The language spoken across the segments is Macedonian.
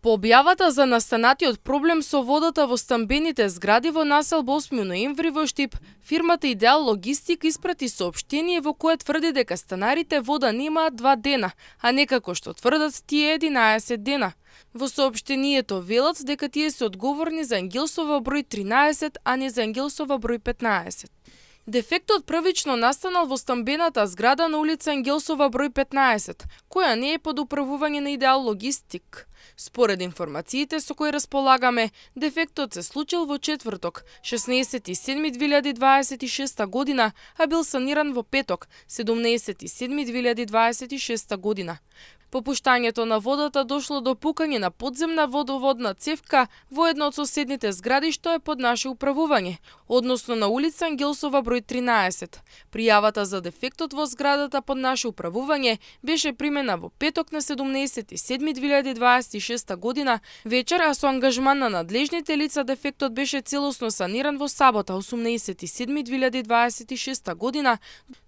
По објавата за настанатиот проблем со водата во стамбените згради во населба 8 ноември во Штип, фирмата Идеал Логистик испрати соопштение во кое тврди дека станарите вода немаат 2 дена, а не како што тврдат тие 11 дена. Во соопштението велат дека тие се одговорни за Ангелсова број 13, а не за Ангелсова број 15. Дефектот првично настанал во стамбената зграда на улица Ангелсова број 15, која не е под управување на Идеал Логистик. Според информациите со кои располагаме, дефектот се случил во четврток, 16.7.2026 година, а бил саниран во петок, 17.7.2026 година. По пуштањето на водата дошло до пукање на подземна водоводна цевка во една од соседните згради што е под наше управување, односно на улица Ангелсова број 13. Пријавата за дефектот во зградата под наше управување беше примена во петок на 17.7.2026 година вечер, а со ангажман на надлежните лица дефектот беше целосно саниран во сабота 18.7.2026 година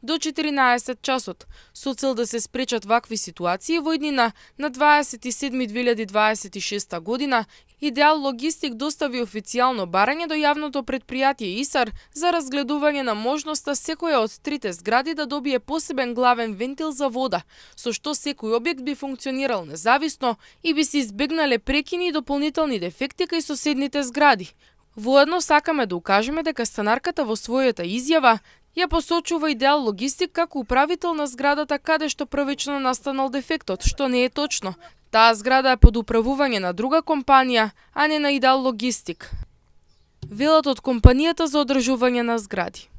до 14 часот, со цел да се спречат вакви ситуации во иднина. На 27.2026 година Идеал Логистик достави официјално барање до јавното предпријатие ИСАР за разгледување на можноста секоја од трите згради да добие посебен главен вентил за вода, со што секој објект би функционирал независно и би се избегнале прекини и дополнителни дефекти кај соседните згради. Воедно сакаме да укажеме дека станарката во својата изјава ја посочува Идеал Логистик како управител на зградата каде што првично настанал дефектот, што не е точно. Таа зграда е под управување на друга компанија, а не на Идеал Логистик, велат од компанијата за одржување на згради.